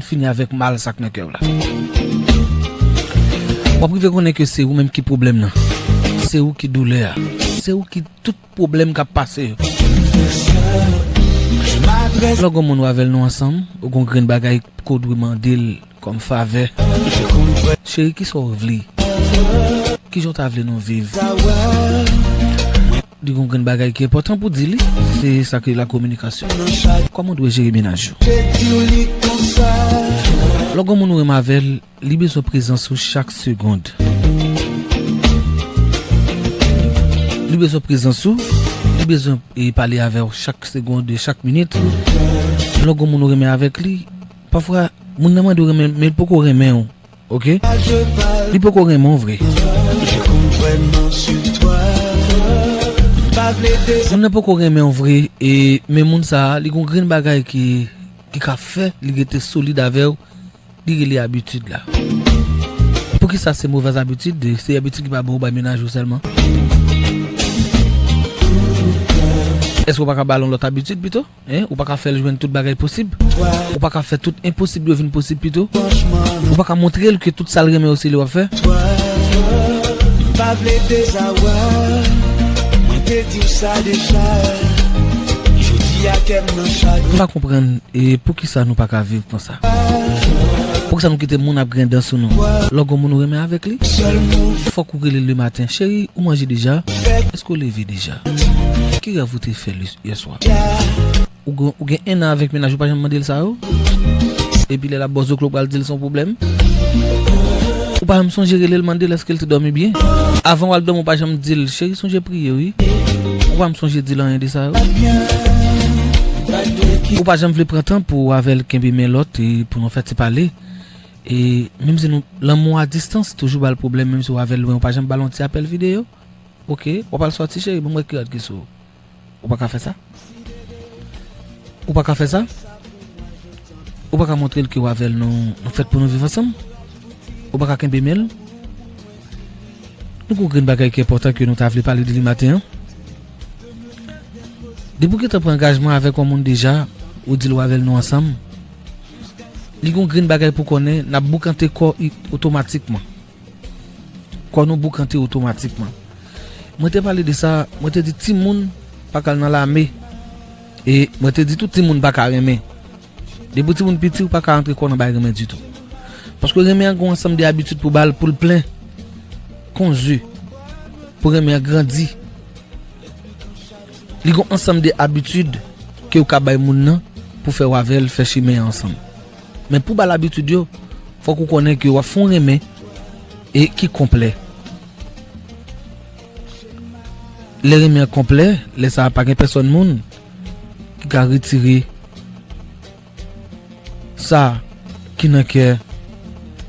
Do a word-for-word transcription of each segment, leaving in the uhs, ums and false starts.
fini avèk mal sa k nan kè w la. W ap rive konnen ke se ou menm ki pwoblèm nan. Se ou ki doulè a. Se ou ki tout pwoblèm k ap pase yo. Lè w gen yon moun ou avè l nou ansanm, ou gen yon grenn bagay ke w dwe mande l kòm favè. Cheri, kisa w vle? Kijan w ta vle nou viv? Li gen yon grenn bagay ki enpòtan pou di li, se sa ki rele la kominikasyon. Kòman w dwe jere mennaj ou? Lè w gen yon moun ou renmen avè l, li bezwen prezans ou chak segonn. Li bezwen prezans ou, li bezwen, e, pale avè w chak segonn, chak minit. Lè w gen yon moun ou renmen avèk li, pafwa, moun nan mande w renmen, men l poko renmen w. Oke? Li poko renmen w vre. Moun nan poko renmen w vre, e, men moun sa a, li gen yon grenn bagay ki, ki ka fè li rete solid avè w, li rele abitid la. Poukisa se movèz abitid? Se abitid ki pa bon ou bay mennaj ou sèlman. Èske w pa ka ba l yon lòt abitid pito? Hein? Ou pa ka fè l jwenn tout bagay posib? Ou pa ka fè tout enposib yo vin posib pito? Ou pa ka montre l ke tout sa l renmen yo se li w ap fè? M pa vle dezawè, mwen te di w sa deja. Jodi a kè m nan chagren. M pa konprann, e, poukisa nou pa ka viv konsa. Poukisa nou kite moun ap griyen dan sou nou? Lè w gen yon moun ou renmen avèk li, fòk ou rele l lematen. Cheri, ou manje deja? Èske w leve deja? Ki rèv ou te fè l yè swa? Ou gen, ou gen enn an avèk mennaj ou, pa janm mande l sa yo. Epi lè l ap ba w zoklo, ou pral di l se yon pwoblèm. Ou pa janm sonje rele l mande l èske l te dòmi byen. Avan w al dòmi, ou pa janm di l, cheri, sonje priye, wi. Ou pa janm sonje di l anyen de sa yo. Ou pa janm vle pran tan pou w avè l kenbe men lòt e pou nou fè ti pale. E menm si nou, lanmou a distans toujou ba l pwoblèm, menm si w avè l lwen, ou pa janm ba l yon ti apèl videyo. Oke, w ap al sòti, cheri, ban m wè ki rad ki sou ou. Ou pa ka fè sa? Ou pa ka fè sa? Ou pa ka montre l ke w avè l, nou, nou fèt pou nou viv ansanm? Ou pa ka kenbe men l? Nou gen yon grenn bagay ki enpòtan ke nou ta vle pale de li maten an. Depi w gentan pran angajman avèk yon moun deja, ou di l w avè l nou ansanm, li gen yon grenn bagay pou konnen, n ap boukante kò i-, otomatikman. Kò nou boukante otomatikman. Mwen te pale de sa, mwen te di timoun pa ka al nan lame. E mwen te di tou timoun pa ka renmen. Depi timoun piti, ou pa ka antre kò nan bay renmen ditou. Paske renmen an gen yon ansanm de abitid pou ba l, pou l plen. Konzi. Pou renmen an grandi. Li gen yon ansanm de abitid ke ou ka bay moun nan pou fè w avè l fè chimen an ansanm. Men pou ba l abitid yo, fòk ou konnen ke w ap fè yon renmen e ki konplè. Lè renmen an konplè, lè sa a pa gen pèsòn moun ki ka retire sa ki nan kè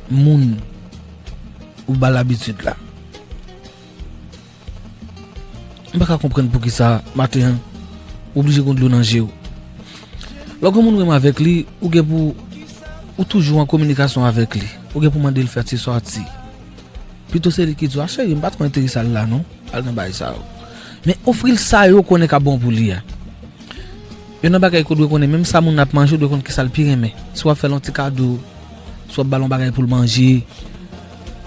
moun ou ba l abitid la. M pa ka konprann poukisa maten an ou oblije gen dlo nan je w. Lè w gen moun ou renmen avèk li, ou gen pou ou toujou an kominikasyon avèk li. Ou gen pou mande l fè ti sòti. Pito se li ki di w, a cheri, m pa twò enterese al la non, al nan bagay sa yo. Men ofri l sa yo konnen k ap bon pou li a. Youn nan bagay ke w dwe konnen, menm sa moun nan ap manje, w dwe konn kisa l pi renmen. Si w ap fè l yon ti kado, si w ap ba l yon bagay pou l manje,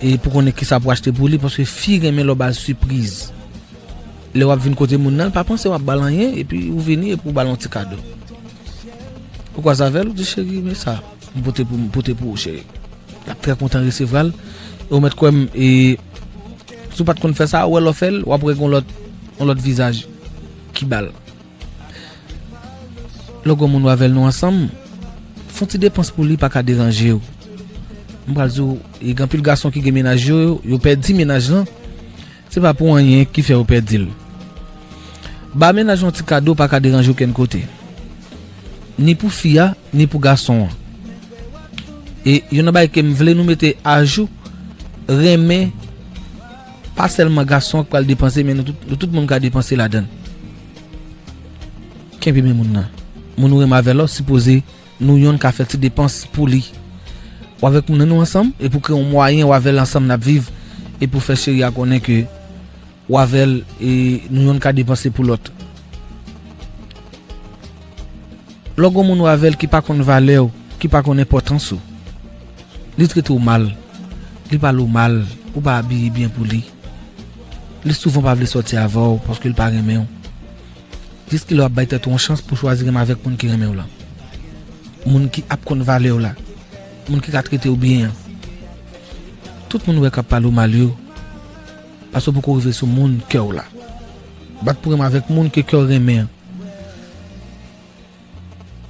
e pou konnen kisa pou w achte pou li, paske fi renmen lè w ba l sipriz. Lè w ap vin kote moun nan, l pa panse w ap ba l anyen, epi ou vini, epi ou ba l yon ti kado. Ou kwaze avè l, ou di, cheri, men sa, m pote pou, m pote pou ou, cheri. L ap trè kontan resevwa l, e ou mèt kwè m, e si w pa t konn fè sa, ou wè lè w fè l, w ap wè gen yon lòt, yon lòt vizaj ki ba l. Lè w gen yon moun ou avè l nou ansanm, fè yon ti depans pou li pa ka deranje w. M pral di w, e gen anpil gason ki gen mennaj yo, yo pèdi mennaj lan, se pa pou anyen ki fè yo pèdi l. Ba mennaj yon ti kado pa ka deranje okenn kote. Ni pou fi a, ni pou gason an. E youn nan bagay ke m vle nou mete ajou, renmen, pa sèlman gason an k pral depanse, men nou tout, nou tout moun ka depanse ladan l. Kenbe men moun nan. Moun ou renmen avè l la, w sipoze nou yonn ka fè ti depans pou li. Ou avèk moun nan nou ansanm, e pou kreye yon mwayen, ou avè l ansanm n ap viv, e pou fè cheri a konnen ke ou avè l, e nou yonn ka depanse pou lòt. Lè w gen yon moun ou avè l ki pa konn valè w, ki pa konn enpòtans ou. Li trete w mal, li pale w mal, ou pa abiye byen pou li. Li souvan pa vle sòti avè w paske l pa renmen w. Jiskilè w ap bay tèt ou yon chans pou chwazi renmen avèk moun ki renmen w lan? Moun ki ap konn valè w la? Moun ki ka trete w byen an? Tout moun ou wè k ap pale w mal yo, paske w poko rive sou moun kè w la. Bat pou renmen avèk moun ke kè w renmen an.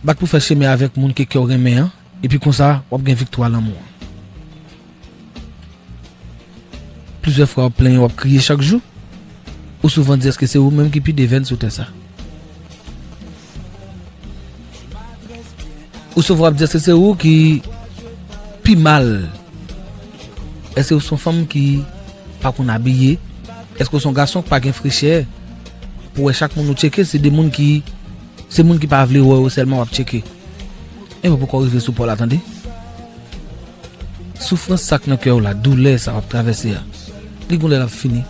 Bat pou fè chemen avèk moun ke kè w renmen an, epi konsa, w ap gen viktwa lanmou an. Plizyè fwa w ap plenyen, w ap kriye chak jou. Ou souvan di, èske se ou menm ki pi devèn sou tè sa? Ou souvan ap di, èske se ou ki pi mal? Èske ou se yon fanm ki pa konn abiye? Èske ou se yon gason ki pa gen frechè? Pou wè chak moun ou tcheke, se de moun ki, se moun ki pa vle wè yo sèlman w ap tcheke. Enben, ou poko rive sou pa w la, tande. Soufrans sa k nan kè w la, doulè sa w ap travèse a, li gon lè l ap fini.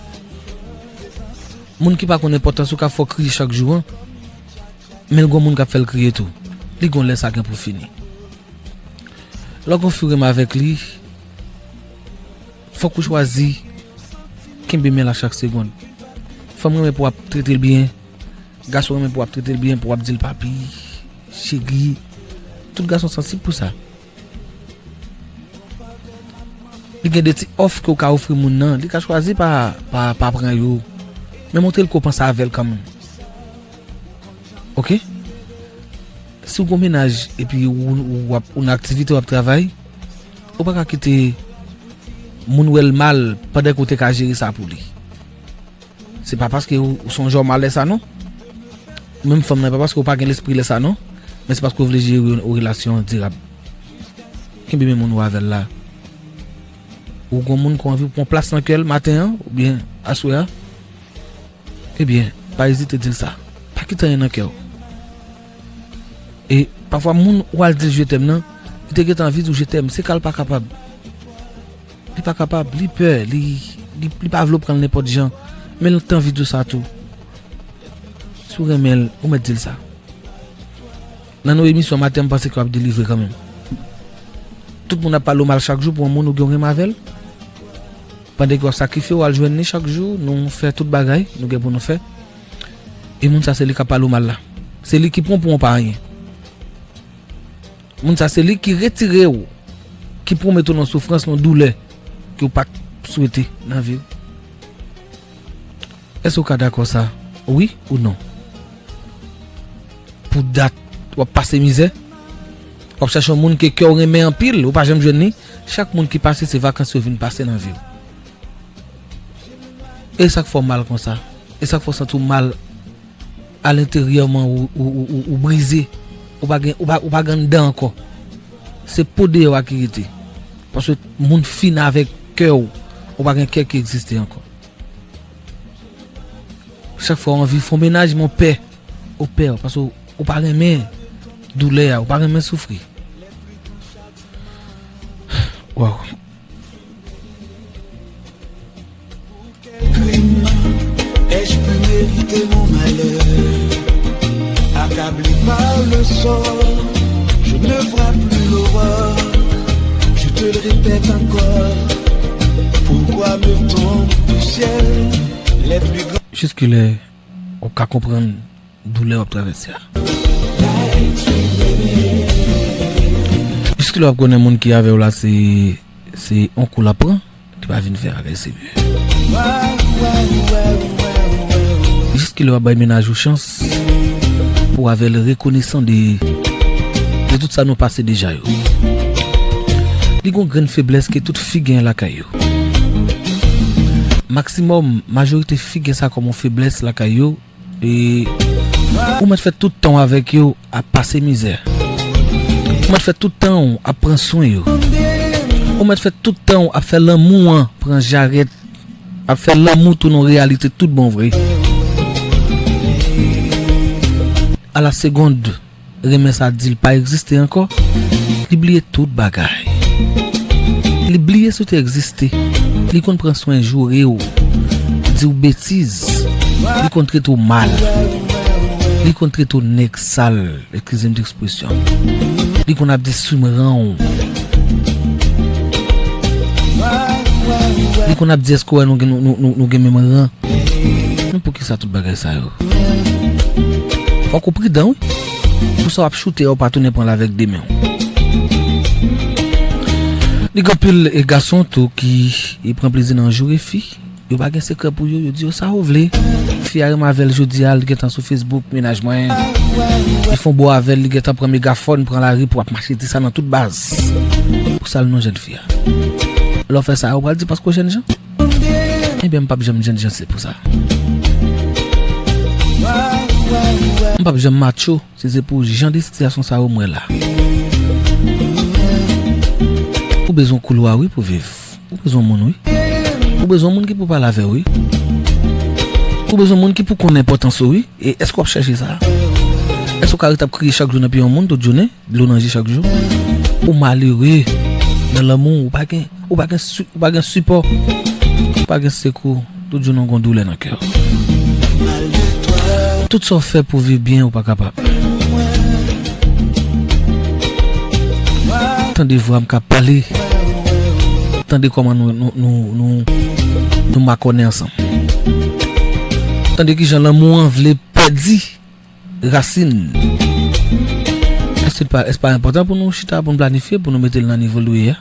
Moun ki pa konn enpòtans ou ka fè w kriye chak jou an, men l gon moun k ap fè l kriye tou. Li gon lè sa gen pou fini. Lè w gon fi w renmen avèk li, fòk ou chwazi kenbe men l a chak segonn. Fanm renmen pou w ap trete l byen, gason renmen pou w ap trete l byen, pou w ap di l papi, cheri. Tout gason sansib pou sa. Li gen de ti òf ke w ka ofri moun nan, li ka chwazi pa, pa, pa pran yo. Men montre l ke w panse avè l kanmenm. Oke? Si w gon mennaj epi ou, ou, w ap, ou nan aktivite, w ap travay, ou pa ka kite moun wè l mal pandan ke w te ka jere sa pou li. Se pa paske ou, ou se yon jan w mal lè sa non. Ou menm fanm nan, e pa paske ou pa gen lespri lè sa non. Men se paske ou vle jere yon, yon relasyon dirab. Kenbe men moun ou avè l la. Ou gon moun ki anvi pran plas nan kè l maten an, oubyen aswè a. Ebyen, pa ezite di l sa. Pa kite anyen nan kè w. E pafwa moun ou al di l je t'aime nan, li te gentan anvi di w je t'aime, se ka l pa kapab. Li pa kapab, li pè, li, li, li pa vle w pran l nenpòt jan, men l t anvi di w sa tou. Si w renmen l, ou mèt di l sa. Nan yon emisyon maten, m panse ke w ap delivre kanmenm. Tout moun ap pale w mal chak jou pou yon moun ou gen w renmen avè l. Pandan ke w ap sakrifye w al jwenn li chak jou, nou fè tout bagay nou gen pou nou fè. E moun sa se li k ap pale w mal la. Se li ki pran w pou yon pa anyen. Moun sa se li ki retire w, ki pwomèt ou nan soufrans, nan doulè ke w pa t swete nan vi w. Èske w ka dakò sa? Wi ou non? Pou dat, w ap pase mizè? W ap chache yon moun ke kè w renmen anpil, ou pa janm jwenn li? Chak moun ki pase, se vakans yo vin pase nan vi w. E sa k fè w mal konsa? E sa k fè w santi w mal alenteryèman, ou, ou, ou, ou, ou brize? Ou pa gen, ou pa, ou pa gen anndan ankò. Se po deyò a ki rete. Paske moun fin avèk kè w, ou pa gen kè ki egziste ankò. Chak fwa w anvi fè yon mennaj, men w pè. Ou pè, paske w, ou pa renmen doulè a, ou pa renmen soufri. Waw. Quel crime ai-je pu mériter mon malheur? Accablé par le sort, je ne vois plus l'aurore. Je te le répète encore, pourquoi me tombent du ciel les plus grands? Jiskilè w ka konprann doulè w ap travèse a. Jiskilè w ap konnen moun ki avè w la se, se yon kou l ap pran, li pa vin fè bagay serye. Jiskilè w ap bay mennaj ou chans pou avè l rekonesan de, de tout sa nou pase deja yo. Li gon grenn feblès ke tout fi gen lakay yo. Maksimòm, majorite fi gen sa kòm yon feblès lakay yo, E ou mèt fè tout tan w avèk yo ap pase mizè. Ou mèt fè tout tan w ap pran swen yo. Ou mèt fè tout tan w ap fè lanmou an pran jarèt, ap fè lanmou tounen yon reyalite tout bon vre. A la segond renmen sa di l pa egziste ankò, li bliye tout bagay. Li bliye si w te egziste. Li konn pran swen joure w, di w betiz. Li konn trete w mal. Li konn trete w nèg sal, eskize m de ekspresyon. Li konn ap di swimran w. Li konn ap di èske w wè nou gen, nou, nou, nou, nou gen menm ran. Men poukisa tout bagay sa yo? Fòk ou pridan, wi. Pou sa w ap choute a, ou pa tounen pran l avèk de men w. Li gen anpil, e, gason tou ki, e, pran plezi nan joure fi. Yo pa gen sekrè pou yo, yo di yo sa yo vle. Fi a renmen avè l jodi a, li gentan sou Facebook, mennaj mwen. Li fè yon bo avè l, li gentan pran megafòn, pran lari pou ap mache di sa nan tout baz. Pou sal non jèn fi a. Lè w fè sa, yo pral di paske w jènjan. Ebyen, m p ap janm jènjan, se pou sa. M p ap janm matcho, si se pou jan de sitiyasyon sa yo m wè la. Ou bezwen koulwa, wi, pou viv. Ou bezwen moun, wi. Ou bezwen moun ki pou pale avè w, wi. Ou bezwen moun ki pou konn enpòtans ou, wi. E èske w ap chèche sa? Èske w ka ret ap kriye chak jou nan pye yon moun tout jounen, dlo nan je chak jou? Ou malere nan lanmou, ou pa gen, ou pa gen si-, ou pa gen sipò, ou pa gen sekou, tout jounen w gon doulè nan kè w. Tout sa w fè pou viv byen, ou pa kapab. Tande vwa m k ap pale. Tande kòman nou, nou, nou, nou, nou makònen ansanm. Tande kijan lanmou an vle pèdi rasin. Èske pa, èske pa enpòtan pou nou chita, pou nou planifye, pou nou mete l nan nivo l dwe ye a?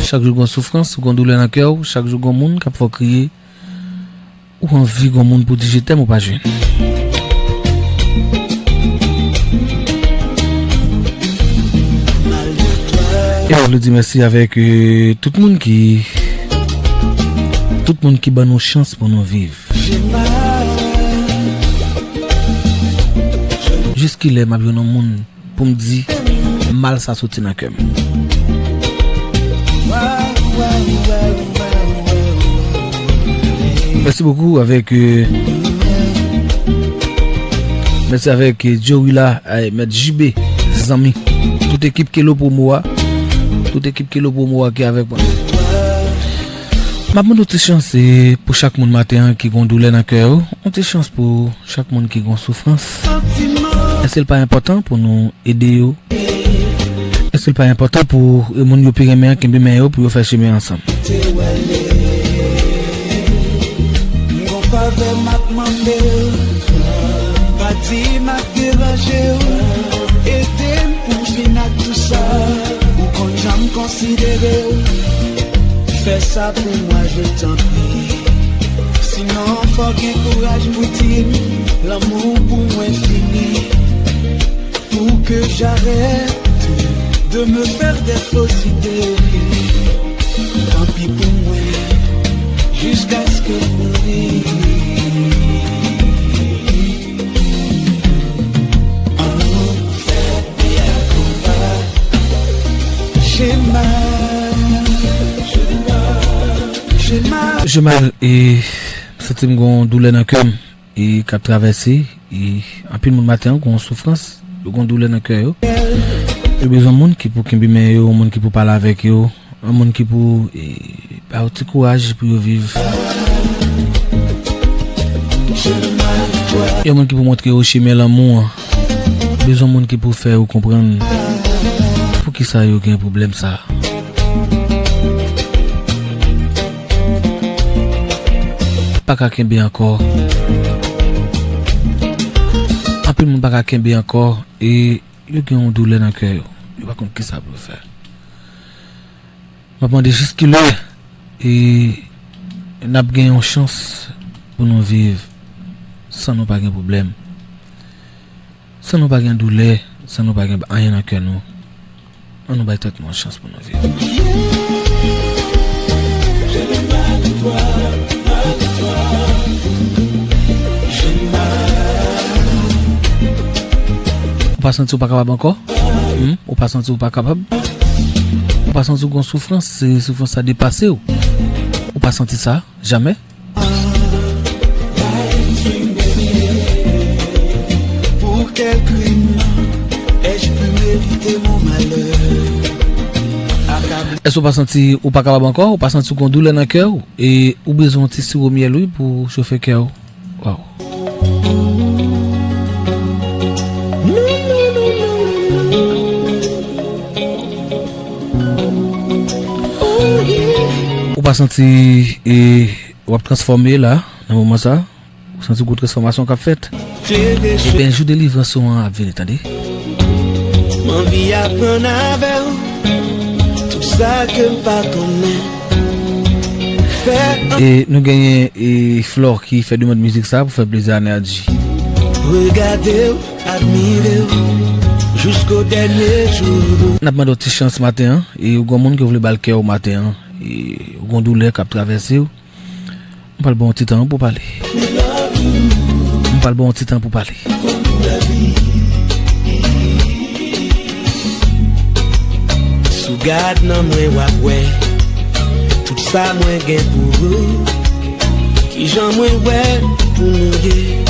Chak jou gon soufrans, gon doulè nan kè w, chak jou gon moun k ap fè w kriye. Ou anvi gon moun pou di je t'aime ou pa jwenn. E nou vle di mèsi avèk, euh, tout moun ki, tout moun ki ban nou chans pou nou viv. Jiskilè m ap jwenn yon moun pou m di mal sa soti nan kè m. Mèsi bokou avèk, euh, mèsi avèk, euh, Joey la, ay, Mèt J B, zanmi. Tout ekip Kelo Promo a. Tout ekip Kelo Promo a ki avèk mwen. M ap mande yon ti chans, eh, pou chak moun maten an ki gon doulè nan kè yo. Yon ti chans pou chak moun ki gon soufrans. Èske l pa enpòtan pou nou ede yo? Èske l pa enpòtan pou, eh, moun yo pi renmen an kenbe men yo pou yo fè chemen ansanm? Gon favè m ap mande w, pa di m ap deranje w, ede m pou m fin ak tou sa. Ou konn jan m konsidere w, fè sa pou mwen, je t'en prie. Sinon, fò gen kouraj pou di m lanmou pou mwen fini. Pour que j'arrête de me faire des fausses idées. Tant pis pour moi, jusqu'à ce que je mouri. J'ai mal, j'ai mal. J'ai mal e m santi m gon doulè nan kè m. E k ap travèse, e anpil moun maten an gon soufrans, yo gon doulè nan kè yo. Yo bezwen moun ki pou kenbe men yo, yon moun ki pou pale avèk yo, yon moun ki pou, e, ba yo ti kouraj pou yo viv. Yon moun ki pou montre yo chemen lanmou an. Bezwen moun ki pou fè yo konprann poukisa yo gen pwoblèm sa a. Pa ka kenbe ankò. Anpil moun pa ka kenbe ankò e yo gen yon doulè nan kè yo. Yo pa konn kisa pou yo fè. M ap mande jiskilè e n ap gen yon chans pou nou viv san nou pa gen pwoblèm. San nou pa gen doulè, san nou pa gen anyen nan kè nou, ann nou bay tèt nou yon chans pou nou viv. Ou pa santi w pa kapab ankò? Hmm? Ou pa santi w pa kapab? Ou pa santi w gen soufrans, se soufrans sa depase w? Ou pa santi sa? Jamè? Pour quel crime ai-je pu mériter mon malheur? Accablé. Èske w pa santi ou pa kapab ankò? Ou pa santi w gen yon doulè nan kè w? E ou bezwen yon ti siwo myèl, wi, pou chofe kè w? Waw. Ou pa santi, e, w ap transfòme la, nan moman sa? Ou santi gwo transfòmasyon k ap fèt? Ebyen, jou delivrans ou an ap vini, tande. M anvi aprann avè w tout sa ke m pa konnen. Fè an- E nou genyen, e, Flò ki fè demann mizik sa pou fè plezi a Nerdji. Regade w, admire w, jisko dènye jou. N ap mande w ti chans maten an, e ou gen moun ke w vle ba l kè w maten an, e ou gen doulè k ap travèse w. M pral ba w yon ti tan pou pale. M pral ba w yon ti tan pou pale. Si w gad nan mwen, w ap wè tout sa mwen gen pou ou. Kijan mwen wè pou nou ye?